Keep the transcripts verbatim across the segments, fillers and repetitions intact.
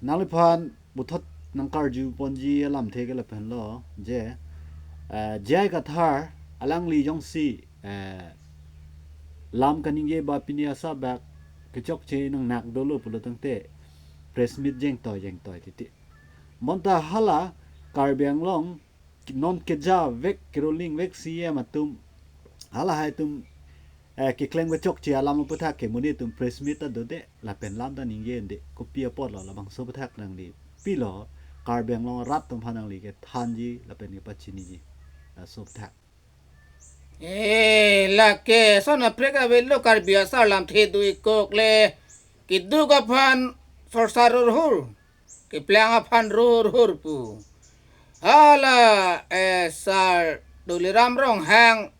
Nangliphan puthot nangkarju ponji alamthe ke lapenlo je, eh, J I Kathar alangli jongsi, eh, lam kaningje ba pini asabak kechokche nangnak dolo pulo tangte press meet jengtoi jengtoi titi. Bonta hala Karbi Anglong non kejavek keroling vek C E M atum halahai atum, eh, keklem kechokche alam aputhak ke monit atum press meet ta dode lapen lam ta ningje de kopi apotlo labangso aputhak nangli pilo Karbi Anglong arat atum aphan nangli kethanji lapen kepachiniji laso aputhak. Eh, lake son aprek avelo Karbi asar lamthe do-ik kok le keduk aphan sorsar hurhur, keplang aphan hurhur pu. Hala, eh, Sar Tuliram Ronghang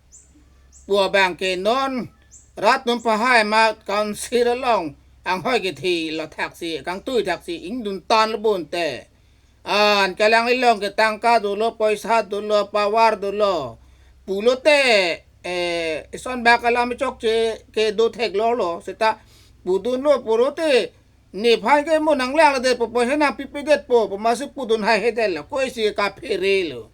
pu abang ke non rat atum pahai amat council along anghoi kethe lo thaksi, kangtui thaksi ingdun tan lo bonte. Anke alangli along ke tangka dolo, poisa dolo, power dolo pulote, eh, ison bak alam chokche kedo theklonglo, seta pudunlo pulote nephan ke mo nanglang ladet po, poisa nangpipedet po pu amatsi pudun haihedetlo, koisi kaphere lo.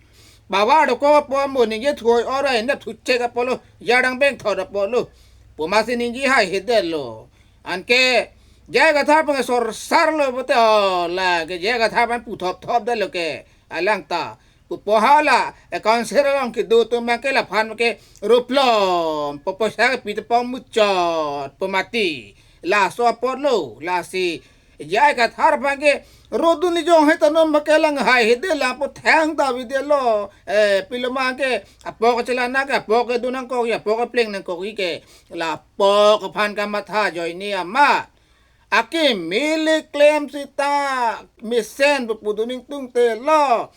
Power dokok po mo ningje thoi ora ena thuchek apotlo, jadang beng thot apotlo pu amatsi ningje haihedetlo. Anke J I Kathar aphan ke sorsar lo pote, oh, lake J I Kathar aphan puthop thopdetlo ke alang ta. Pupo hala, eh, council along kedo atum abang ke laphan ke ruplom, po poisa kepi tepong muchot pu mati. Laso apotlo, lasi J I Kathar aphan ke rodun ijong heta non abang ke lang haihedetlo, pu thang ta avedetlo, eh, pilo ma ke apok kachelana ke, apok kedo nangkok, apok kepleng nangkok ke, la apok aphan kamatha ajoine amat. Akimi le klem seta mesen pu pudun ingtungte lo.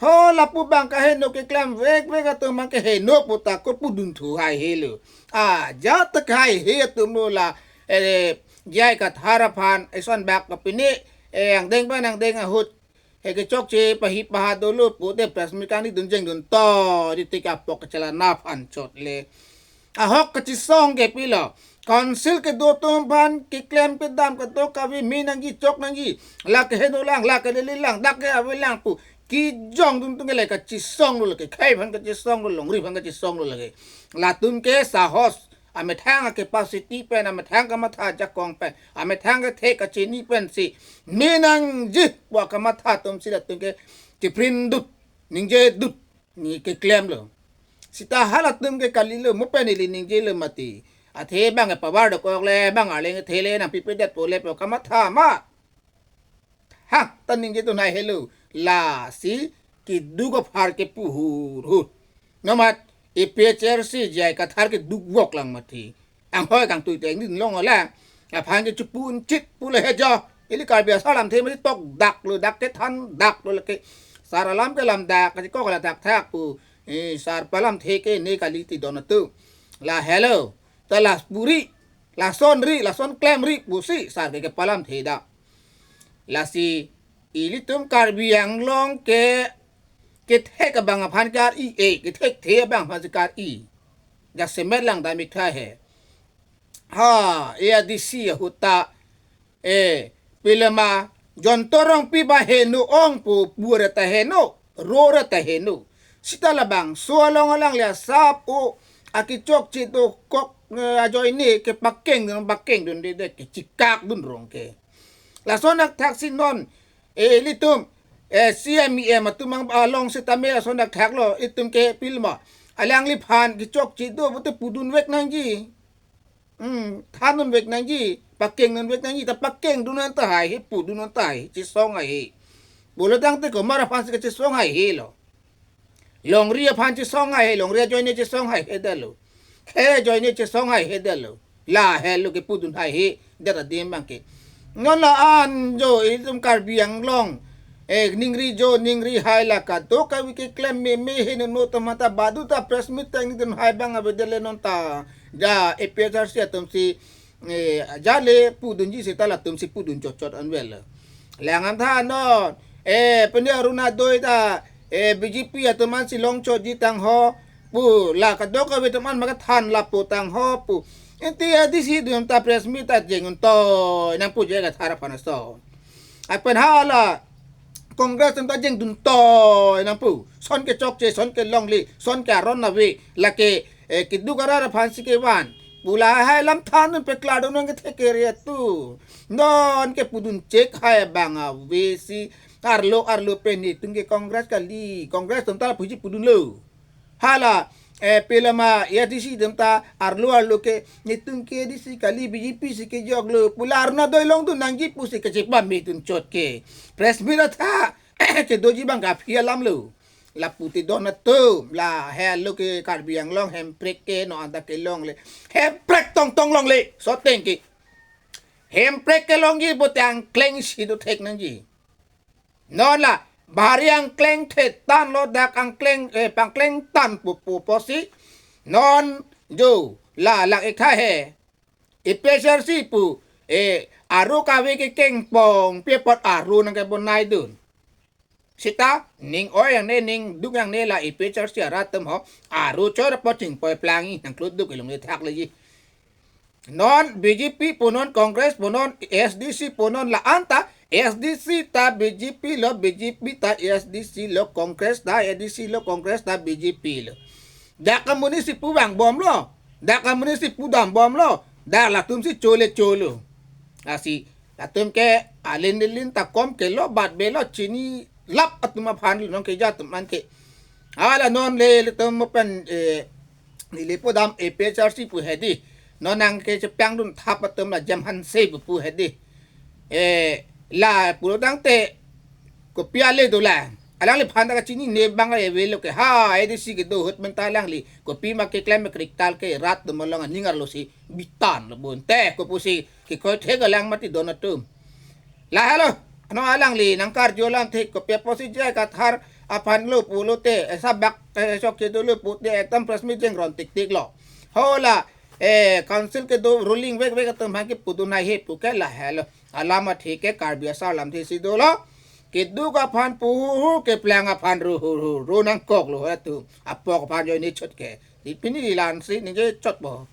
Ho lapu abang kaheno keklem vekvek atum abang ke heno pu ta ko pudun thu haihelo. Ajat ta haihe atum lo la, eh, J I Kathar aphan ison bak kapine, eh, angdeng pen angdeng ahut he kechokche pahi paha dolo pute press meet kangni dun jengdun to di tik apok kachelana aphan chot le. Ahok kachisong ke pilo. Council kedo atum aphan keklem kedam kadokave me nangji chok nangji. Lake heno lang, lake lele lang, dak ke ave lang pu kijongdun atum ke le kachisong lo lake. Khei aphan kachisong lo, longri aphan kachisong lo lake. Latum ke sahos, amethang a-capacity pen, amethang kamatha ajakong pen, amethang kethe kachini pensi me nangji pu akamatha atumsi latum ke chiprin dut, ningje dut, ni keklemlo. Seta halatum ke kalilo, mo pen ili ningjelo mati. Athe bang ke power dokok le, bang arleng kethe le nangpipedet po le pu kamatha ma. Ha, ta ningje dun haihelo. Lasi keduk aphar kepu hurhur. Nomat A P H L C J I Kathar keduk vok lang mati. Anghoi kangtui teng din long ola. Aphan ke chupun chit pu le he jo. Ili Karbi asar lamthe mati tokdak lo, dak kethandaklo lake. Sar alam ke lamdak, kachikok la thakthak pu. Eh, sar palamthe ke ne kali ti don atum. La helo. Ta la puri, lason ri, lason klem ri pusi sar ke kepalamthe dak. Lasi ilitum Karbi Anglong ke kethek abang aphan kar-i, eh, kethekthe abang aphan si kar-i. Jasemet lang damik tha he. Ha, A D C ahut ta, eh, pilo ma, John Torong pi ba heno ong pu, pura ta heno, rora ta heno. Seta labangso along alangli asap o, akechokche dokok, eh, ajoine kepakengdun, pakengdunde de, kechikakdun rong ke. Lason athak si non, eh, ilitum, eh, C M E M atum ang along sitame lason athak lo, itum ke pilo ma. Alangliphan kechokche do, pute pudun vek nangji. Hmm, thandun vek nangji, pakengdun vek nangji, ta pakengdun an ta haihe, pudun an ta haihe, chesong haihe. Pulo tangte komat aphan si kachesong haihelo. Longri aphan chesong haihe, longri ajoine chesong haihedetlo. Khei ajoine chesong haihedetlo. La helo kepudun haihedet adim abang ke. Non la-an jo itum Karbi Anglong, eh, ningri jo, ningri hai la kadokave keklem meme heno no tomata badu ta press meet tang ningdun hai abang avedet le non ta. Ja A P H L C atumsi, eh, ja le pudunji seta latumsi pudun chotchot anvel. Lang an tha non, eh, pini Arunodoi ta, eh, B J P atum ansi longchotji tangho pu, la kadokave atum an makathan lapu tangho pu. Enti A D C dun ta press meet ta jeng un to, nang pu J I Kathar aphan aso. Lapen hala Congress atum ta jengdun toi nangpu. Son ke chokche, son ke longle, son ke aron ave, lake, eh, keduk arat aphan si kevan pu lahai alam than un peklardun nang kethe kere atum. Non kepudun chek hai abang ave si arlo arlo pen netum ke Congress kali. Congress atum ta puji pudunlo. Hala, eh, pelama A D C atum ta arlo arlo ke netum ke A D C kali, B J P si kejoklo pu la arna doi longdun nangji pusi kachepame dun chot ke. Press meet atha kedoji abang ke aphi alamlo. Lapu te don atum, la helo ke Karbi Anglong Hemprek ke non anta kelongle. Hemprek tongtong longle, soteng ke. Hemprek kelongji pute angkleng si dothek nangji. Non la, bari angkleng thetan lo, dak angkleng, eh, pangkleng tan pu pu pusi. Non jo, la lak-ik tha he. A P H L C pu, eh, aru kave ke kengpong, pi apot aru nangkebonai dun. Sita, ning oi angne, ning duk angne la A P H L C arat atum ho, aru chor apot chingpoi plangji, nangklut duk ilung le thak leji. Non B J P punon, Congress punon, A S D C punon, la anta A S D C ta B J P lo, B J P ta A S D C lo, Congress ta A S D C lo, Congress ta B J P lo. Dak amonit si pu vangbomlo, dak amonit si pudambomlo, dak latum si chole cholo. Lasi latum ke alin lin ta kom kelo, bat belo, chinilap atum aphan lo, nong keja atum an ke. Hala non le, latum mo pen, eh, neli pudam A P H L C pu hedi. Non nangkechepangdun thap atum la Jemhanse pu pu hedi. Eh, la pulo tangte kopi ale dolang. Alangliphan ta kachinine abang avelo ke. Ha, A D C kedo ahut pen ta alangli kopi ma keklem krik tal ke rat atum along aning arlo si bitan lo bonte ko pusi kekroi thek alang mati don atum. Lahelo, ano alangli nangkarju alam thik, kopi apotsi J I Kathar aphan lo pulote, eh, sabak, eh, chokche dolo pute, eh, tam press meet jengron tiktik lo. Hala, eh, council kedo ruling vek vek atum aphan kepudun hai he pu ke lahelo. Alam athe ke Karbi asar alamthe si dolo. Keduk aphan pu hu hu, keplang aphan ru hu hu, ru nangkoklo atum. Apok aphan joine chot ke. Di pini di lansi ningje chot bo.